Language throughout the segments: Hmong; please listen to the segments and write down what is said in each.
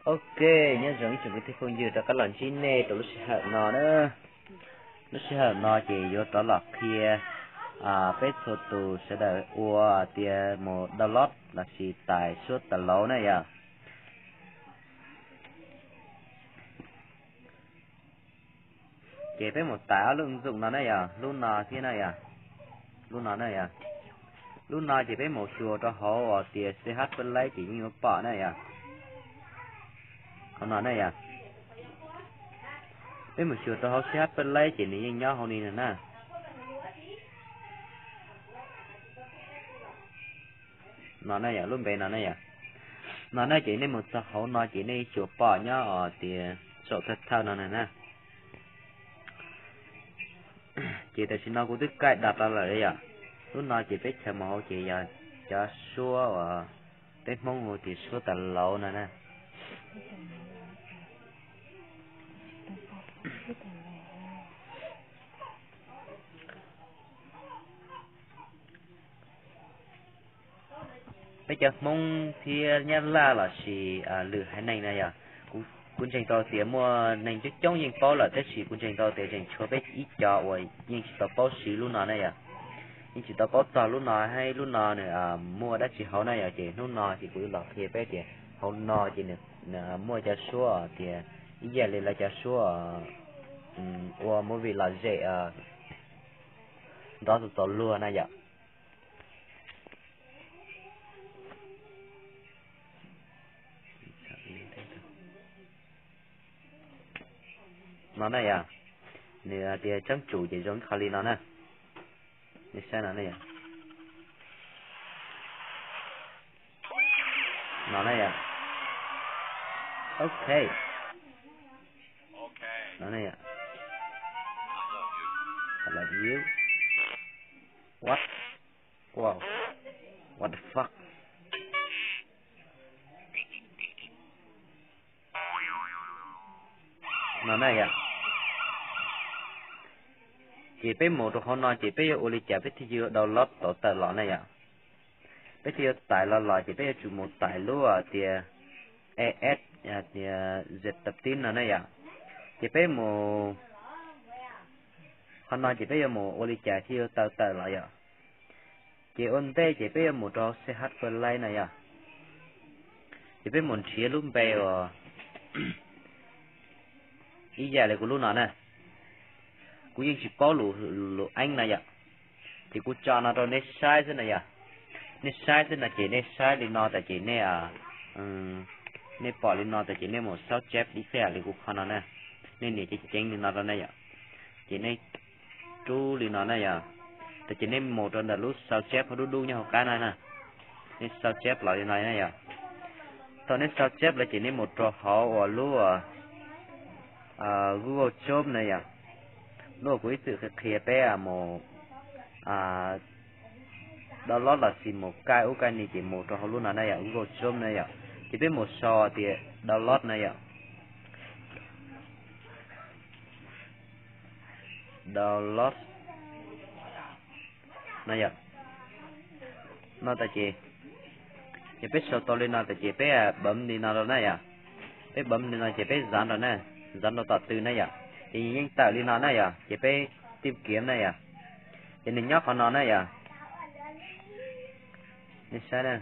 Ok, nyob zoo ib tsoom kwv tij phooj ywg rov qab los ntsib nej rau lub sij hawm no na. Lub sij hawm no ces yuav rov los qhia peb txhua tus sawv daws ua tias mus download lossis tais suab tas lauv na yom. Ces peb mus tais ob lub ntxoom no na yom, lub no thiab na yom, lub no na yom. Lub no ces peb mus xyuas rau hauv uas tias C H Play ces yeej yuav pom na yom. Qhov no na yom, peb mus xyuas rau hauv C H Play ces nws yeej nyob hauv ni na. No na yom, lub npe no na yom. No na ces nej mus txog hauv no ces nej xyuas pom nyob os tias saum thawj thawj no na na. Ces tam sim no kuv twb kaij dam rau lawm yom. Lub no ces peb chaws mus hauv ces yog cov suab uas peb Hmoob hu tias suab tas lauv no na. Peb cov Hmoob thiab Nyab Laj lossis lwm haiv neeg na yom, kuv ntseeg tau tias muaj neeg coob coob yeej paub lawm, tab sis kuv ntseeg tau tias tseem tshuav peb ib co uas yeej tsis tau paub siv lub no na yom. Yeej tsis tau paub txog lub no, hais lub no nws muaj dab tsi hauv na yom, ces hnub no ces kuv los qhia peb tias hauv no ces nws muaj cov suab tias ib yam li lawv cov suab ua movie lom zem nrov txaus txaus luag na yom. No na yom, nws tias tseeb tsum ces zoo ib qho li no na. Nej saib no na yom. No na yom. Ok. No na yom. I love you. What? Wow. What the fuck? No na yom. Ces peb mus rau hauv no ces peb yuav ua li cas peb thiaj yuav download tau tawm los na yom. Peb thiaj yuav tais los los ces peb yuav tsum mus tais lub tias es tias zet tab tib no na yom. Ces peb mus qhov no ces peb yuav mus ua li cas thiaj yuav tau tawm los yom. Ces ua ntej ces peb yuav mus rau C H Play na yom. Ces peb mus nrhiav lub npe uas ib yam li kuv lub no na. Kuv yeej tsis paub lus Eeb na yom. Ces kuv tso no rau nej saib xwb na yom. Nej saib xwb no ces nej saib li no tas ces nej, nej pom li no tas ces nej mus sao chép ib pliag li kuv qhov no na. Nej nias ceev ceev li no rau na yom. Ces nej rub li no na yom. Tas ces nej mus rau ntawm lub sao chép hauv dub dub nyob hauv qab no na. Nej sao chép los li no na yom. Thaum nej sao chép lawm ces nej mus rau hauv uas lub Google Chrome na yom. Lub uas kuv ib txwm qhia peb mus download los sis mus kaij ub kaij ni ces mus rau hauv lub no na yom, Google Chrome na yom. Ces peb mus sau tias download na yom. Download no yom. No tas ces, ces peb sau tau li no tas ces peb bấm li no rau na yom. Peb bấm li no ces peb dán rau na, dán rau tom tw na yom. Ces nws yeej tawm li no na yom, ces peb tìm kiếm na yom. Ces nws nyob qhov no na yom. Nej saib na.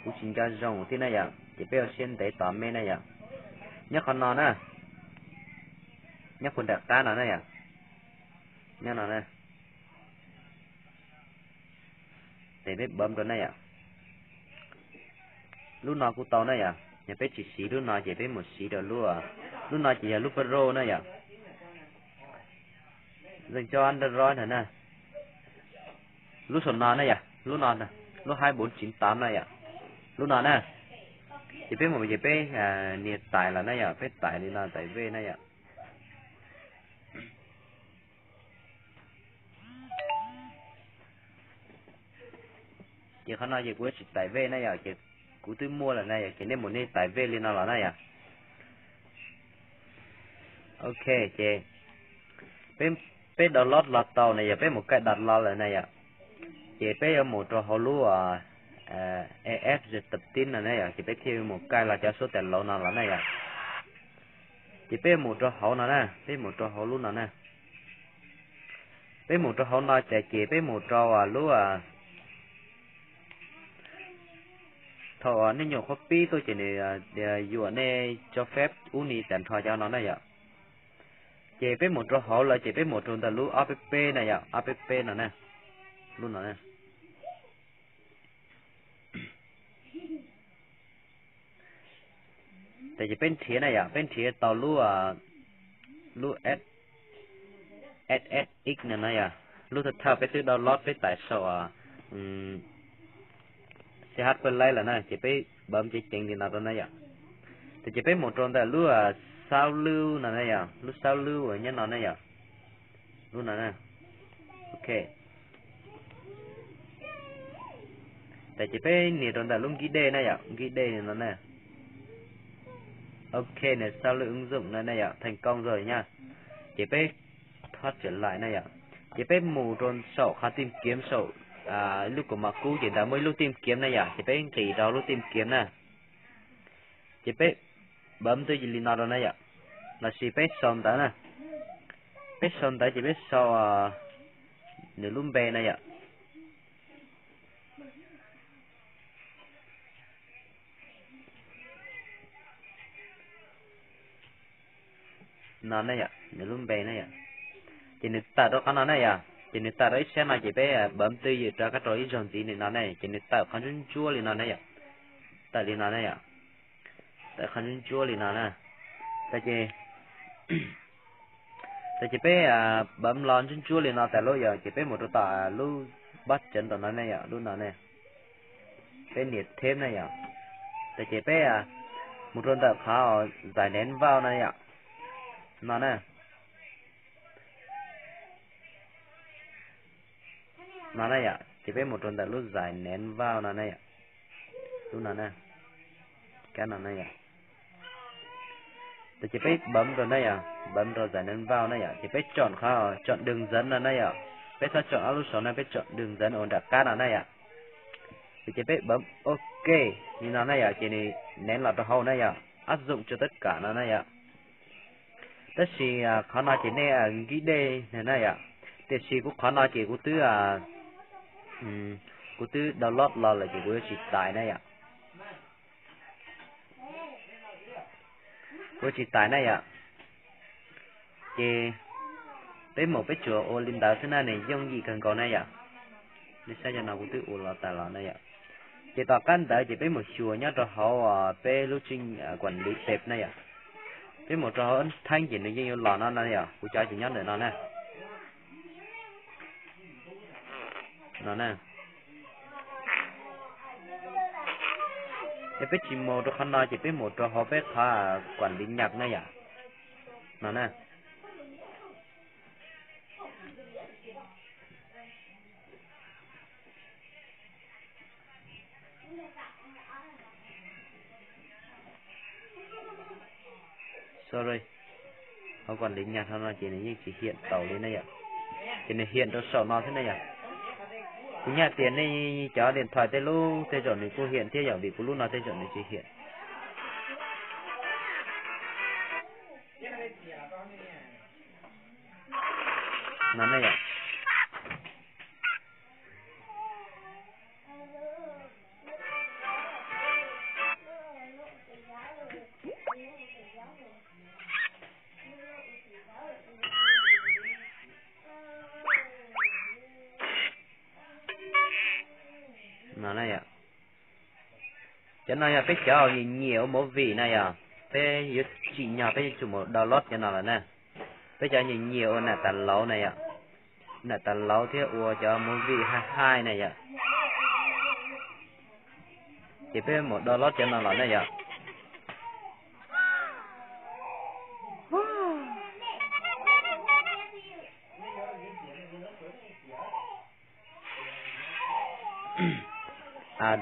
Kuv tsis nco zoo thiab na yom, ces peb ua siab ntev tos me na yom. Nyob qhov no na, nyob puag nram qab no na yom. Nyob no na. Ces peb bấm rau na yom. Lub no kuj tau na yom, yog peb tsis siv lub no ces peb mus siv rau lub, lub no ces yog lub Pro na yom. Zeem coj Android ntag na. Lub saum no na yom, lub no, lub hai bốn chín tám na yom. Lub no na. Ces peb mus ces peb nias tais los na yom, peb tais li no tais V na yom. Ces qhov no ces kuv tsis tais V na yom, ces kuv twb muaj lawm na yom, ces nej mus nej tais V li no los na yom. Ok, ces peb, peb download los tau na yom, peb mus kaij download lawm na yom. Ces peb yuav mus rau hauv lub es tab tim no ne yom, ces peb thiaj mus kaij los cov suab tas lauv no los ne yom. Ces peb yuav mus rau hauv no na, peb mus rau hauv lub no na. Peb mus rau hauv no ces, ces peb mus rau lub, thaum nej nyuam qhuav pib tuaj ces nws yuam nej cho phép ub ni tas nrho cov no na yom. Ces peb mus rau hauv lawm ces peb mus rau ntawm lub app na yom, app no na, lub no na. Ces peb nrhiav na yom, peb nrhiav tau lub, lub S S X no na yom, lub thawj thawj peb twb download peb tải saum CH Play lawm na, ces peb bấm ceev ceev li no rau na yom. Ces peb mus rau ntawm lub xab lub no na yom, lub xab lub uas nyob no na yom, lub no na. Ok. Ces peb nias rau ntawm lub nkib dej na yom, nkib dej no na. Ok, nws xab lub ứng dụng no na yom, thành công rồi nha. Ces peb thoát trở lại na yom. Ces peb mus rau saum qhov tìm kiếm saum lub kaus mom kub ces ntawd muaj ib lub tìm kiếm na yom, ces peb nqis rau lub tìm kiếm na. Ces peb bấm twj ywm li no rau na yom, los sis peb sau ntawv na. Peb sau ntawv ces peb sau nws lub npe na yom. No ne yom, nws lub npe ne yom. Ces nws tawm rau qhov no ne yom, ces nws tawm rau ib sab no ces peb bấm twj ywm rov qab rau ib zaug ntxiv li no ne, ces nws tawm qhov ntsuab ntsuab li no ne yom. Tawm li no ne yom. Tawm qhov ntsuab ntsuab li no na. Ces, ces peb bấm los ntsuab ntsuab li no tas lub yom, ces peb mus rau tom lub bab ceev tom no ne yom, lub no ne. Peb nias theb ne yom. Ces peb mus rau ntawm qhov giải nén vào no yom. No na. No na yom, ces peb mus rau ntawm lub giải nén vào no na yom. Lub no na. Kab no na yom. Ces peb bấm rau na yom, bấm rau giải nén vào na yom, ces peb chọn qhov chọn đường dẫn no na yom. Peb txhob chọn ob lub saud na, peb chọn đường dẫn uas nram qab no na yom. Ces peb bấm ok li no na yom, ces nws nén los rau hauv na yom, áp dụng cho tất cả no na yom. Tab sis qhov no ces nej nkib dej na yom. Tiam sis kuv qhov no ces kuv twb, kuv twb download los lawm ces kuv yuav tsis tais na yom. Kuv tsis tais na yom. Ces peb mus peb tsuas ua li ntawd xwb na, nws yooj yim kawg nkaus na yom. Nej saib cov no kuv twb ua los tas los na yom. Ces tom qab ntawd ces peb mus xyuas nyob rau hauv peb lub tseej quản lý tệp na yom. Peb mus rau hauv theeb ces nws yeej yuav los no na yom, kuv cov ces nyob ntawm no na. No na. Ces peb tsis mus rau qhov no ces peb mus rau hauv peb qhov quản lý nhạc na yom. No na. Sorry, hauv quản lý nhạc no ces nws yeej tsis hiển tau li na yom. Ces nws hiển rau saum no xwb na yom. Kuv nyaj tias nej cov điện thoại tej lub tej zaum nws kuj hiển thiab yom, vim kuv lub no tej zaum nws tsis hiển. No ne yom. No na yom. Cov no yog peb cov nyiam nyiam ua movie na yom, peb yuav tsim nyog peb yuav tsum mus download cov no lawm na. Peb cov nyiam nyiam ua nam tas lauv na yom, nam tas lauv thiab ua cov movie hais hais na yom. Ces peb mus download cov no los na yom.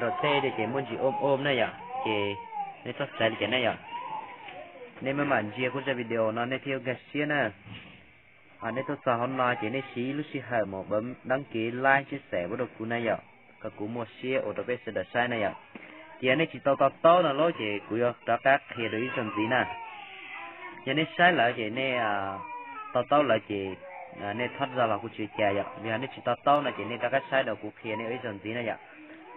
Rau tej ces muaj ntsis ôm ôm na yom, ces nej txhob xav li cas na yom. Nej maj mam ntsia kuv zaj video no nej thiaj nkag siab na. Nej tuaj txog hauv no ces nej siv ib lub sij hawm mus bấm đăng ký, like, chia sẻ pub rau kuv na yom, kom kuv muaj siab ua rau peb sawv daws saib na yom. Ces yog nej tsis tau to taub no lawm ces kuv yuav rov qab qhia rau ib zaug ntxiv na. Yog nej saib lawm ces nej to taub lawm ces nej thov zog los kuv tsis ua cas yom, yog nej tsis to taub no ces nej rov qab saib rau kuv qhia nej ib zaug ntxiv na yom.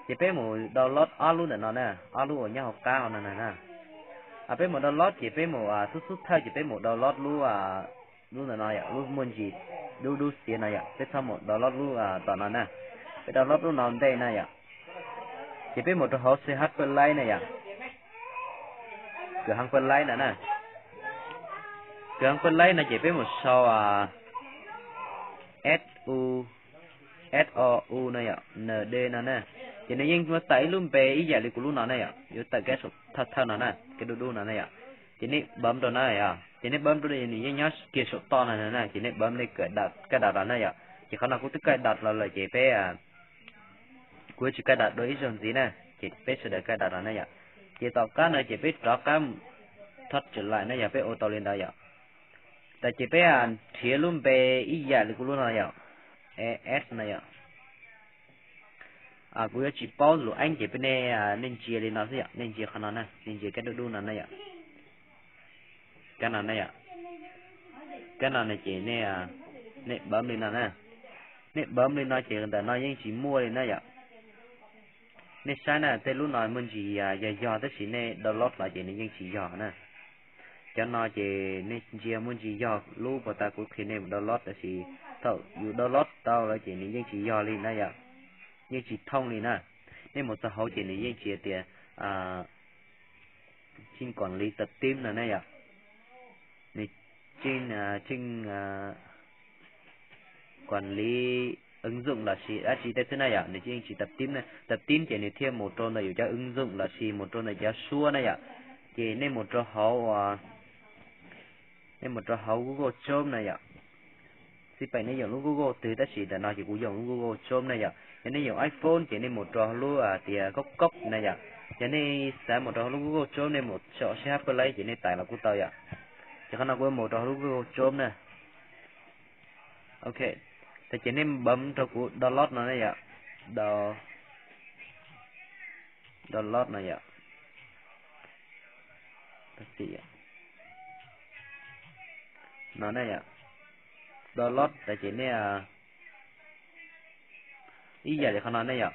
Ces peb mus download ob lub ntawm no na, ob lub uas nyob hauv qab no na. Peb mus download ces peb mus xub xub thawj ces peb mus download lub, lub ntawm no yom, lub muaj ntsis dub dub xiav no yom, peb txhob mus download lub tom no na. Peb download lub no ntej na yom. Ces peb mus rau hauv CH Play na yom. Kwv heev Play no na. Kwv heev Play no ces peb mus sau S U, S O U no yom, N D no na. Ces nws yeej muaj tawm ib lub npe ib yam li kuv lub no na yom, yuav tawm kab saum thawj thawj no na, kab dub dub no na yom. Ces nej bấm rau na yom, ces nej bấm rau nws yeej nyob kiag saum toj no na, ces nej bấm nej cài đặt los na yom. Ces qhov no kuv twb cài đặt los lawm ces peb, kuv yuav tsis cài đặt dua ib zaug ntxiv na, ces peb sawv daws cài đặt los na yom. Ces tom qab no ces peb rov qab thob tsis laim na yom, peb ua tau li ntawd yom. Tas ces peb nrhiav lub npe ib yam li kuv lub no yom, E S no yom. Kuv yuav tsis paub lus Eeb ces peb, nej ntsia li no xwb yom, nej ntsia qhov no na, nej ntsia kab dub dub no na yom. Kab no na yom, kab no na ces nej bấm li no na. Nej bấm li no ces ntawm no yeej tsis muaj li na yom. Nej saib na, tej lub no muaj ntsis yog yog tab sis nej download los ces nws yeej tsis yog na. Cov no ces nej ntsia muaj ntsis yog lub puas tas kuv qhia nej mus download tab sis thaum yus download tau lawm ces nws yeej tsis yog li na yom, yeej tsis thooj li na. Nej mus txog hauv ces nws yeej tsis tias chinh quản lý tập tin no na yom, nws chinh, chinh quản lý ứng dụng los sis dab tsi tej xwb na yom, nws yeej tsis tập tin na. Tập tin ces nws thiaj mus rau ntawm yus cov ứng dụng los sis mus rau ntawm cov suab na yom. Ces nej mus rau hauv, nej mus rau hauv Google Chrome na yom. Xij peem nej yoom lub Google twg tab sis ntawm no ces kuv yoom lub Google Chrome na yom. Yog nej yoom iPhone ces nej mus rau lub tias Cốc Cốc na yom. Yog nej xav mus rau lub Google Chrome nej mus sau CH Play ces nej tais los kuj tau yom. Ces qhov no kuv mus rau lub Google Chrome na. Ok, tas ces nej bấm rau kuv download no na yom. Download no yom. No na yom, download tas ces nej ib yam li qhov no ne yom.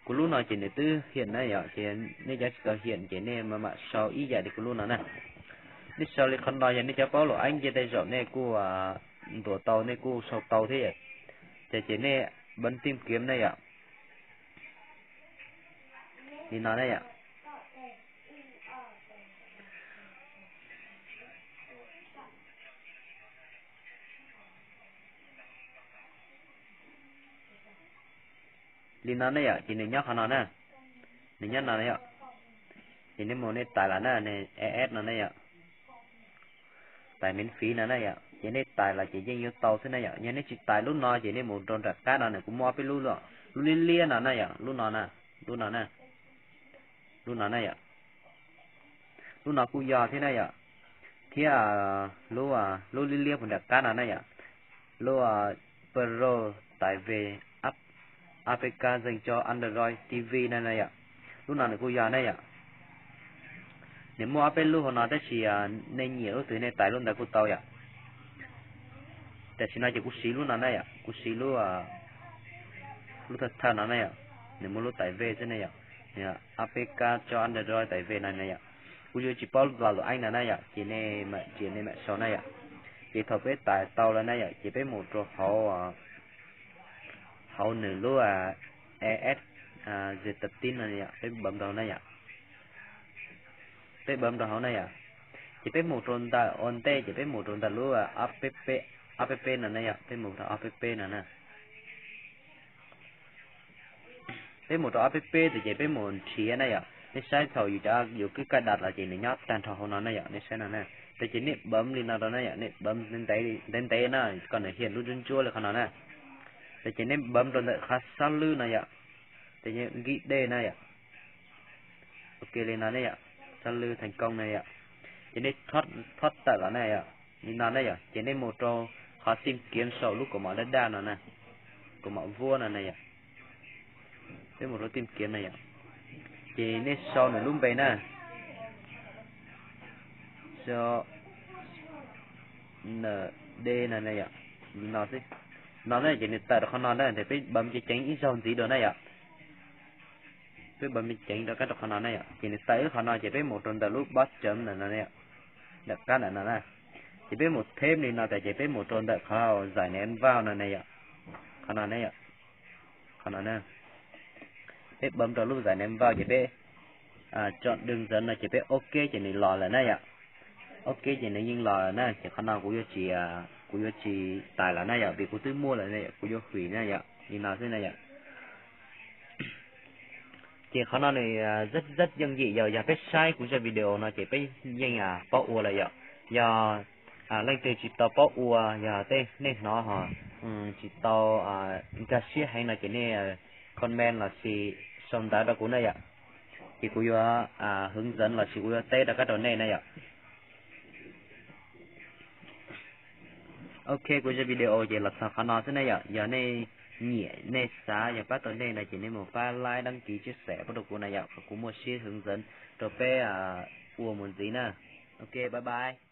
Kuv lub no ces nws twb hiam na yom, ces nej cov tsis tau hiam ces nej mam mam sau ib yam li kuv lub no na. Nej sau li qhov no, yog nej cov paub lus Eeb ces tej zaum nej kuj ntuas tau, nej kuj sau tau thiab. Ces ces nej bấm tìm kiếm ne yom. Li no ne yom. Li no ne yom, ces nws nyob qhov no na. Nws nyob no yom. Ces nej mus nej tais los na, nws es no ne yom. Tais miễn phí no na yom, ces nej tais los ces yeej yuav tau xwb na yom. Yog nej tsis tais lub no ces nej mus rau nram qab no nws kuj muaj ob peb lub, lub liab liab no na yom, lub no na, lub no na, lub no na yom. Lub no kuj yog thiab na yom, thiab lub, lub liab liab puag nram qab no na yom, lub Pro tải về app A P K dành cho Android T V no na yom. Lub no nws kuj yog na yom. Nws muaj ob peb lub hauv no tab sis nej nyiam lub twg nej tais lub ntawd kuj tau yom. Tam sim no ces kuv siv lub no na yom, kuv siv lub, lub thawj thawj no na yom, nws muaj lub tải về xwb ne yom. A P K cho Android tải về no na yom. Kuv yuav tsis paub lus Eeb no na yom, ces nej mam ntsia nej mam sau na yom. Ces thaum peb tais tau lawm na yom, ces peb mus rau hauv, hauv nws lub es, zes tav tib no yom, peb bấm rau na yom. Peb bấm rau hauv na yom. Ces peb mus rau ntawm ua ntej ces peb mus rau ntawm lub app, app no na yom, peb mus rau app no na. Peb mus rau app tias ces peb mus nrhiav na yom, nej saib thaum yus cov yus kwb kaj dam los ces nws nyob tag nrho hauv no na yom, nej saib no na. Tias ces nej bấm li no rau na yom, nej bấm ntev ntev na, kom nws hiam lub ntsuab ntsuab li qhov no na. Tias ces nej bấm rau ntawm qhov sab lwb no yom, tias nkij dej na yom. Ok li no ne yom, sab lwb thành công na yom. Ces nej thob tawm los na yom. Li no na yom, ces nej mus rau qhov tim kiếm saum lub kaus mom daj daj no na, kaus mom vuab no na yom. Peb mus rau tim kiếm na yom, ces nej sau nws lub npe na, sau N D no na yom. Li no xwb. No na ces nws tawm rau qhov no na, ces peb bấm ceev ceev ib zaug ntxiv dua na yom. Peb bấm ceev ceev rov qab rau qhov no na yom, ces nws tawm ib qhov no ces peb mus rau ntawm lub bottom ntawm no, ntawm qab ntawm no na. Ces peb mus thib li no tas ces peb mus rau ntawm qhov giải ném vào no na yom. Qhov no na yom, qhov no na. Peb bấm rau lub giải ném vào ces peb chọn đường dẫn no ces peb ok ces nws los lawm na yom. Ok ces nws yeej los lawm na, ces qhov no kuv yuav tsis, kuv yuav tsis tải lawm na yom, vim kuv twb muaj lawm na yom, kuv yuav hủy na yom, li no xwb na yom. Ces qhov no nws rất rất đơn giản yom, yog peb saib kuv zaj video no ces peb yeej paub ua lawm yom. Yog leej twg tsis tau paub ua, yog tej nej hnov ho tsis tau nkag siab heev no ces nej comment lossis sau ntawv rau kuv na yom, ces kuv yuav hướng dẫn lossis kuv yuav teb rov qab rau nej na yom. Ok, kuv zaj video ces los txog qhov no xwb na yom. Yog nej nyiam, nej xav yog pab tau nej no ces nej mus pab like, đăng ký, chia sẻ pub rau kuv na yom, kom kuv muaj siab hướng dẫn rau peb ua mus ntxiv na. Ok, bye bye.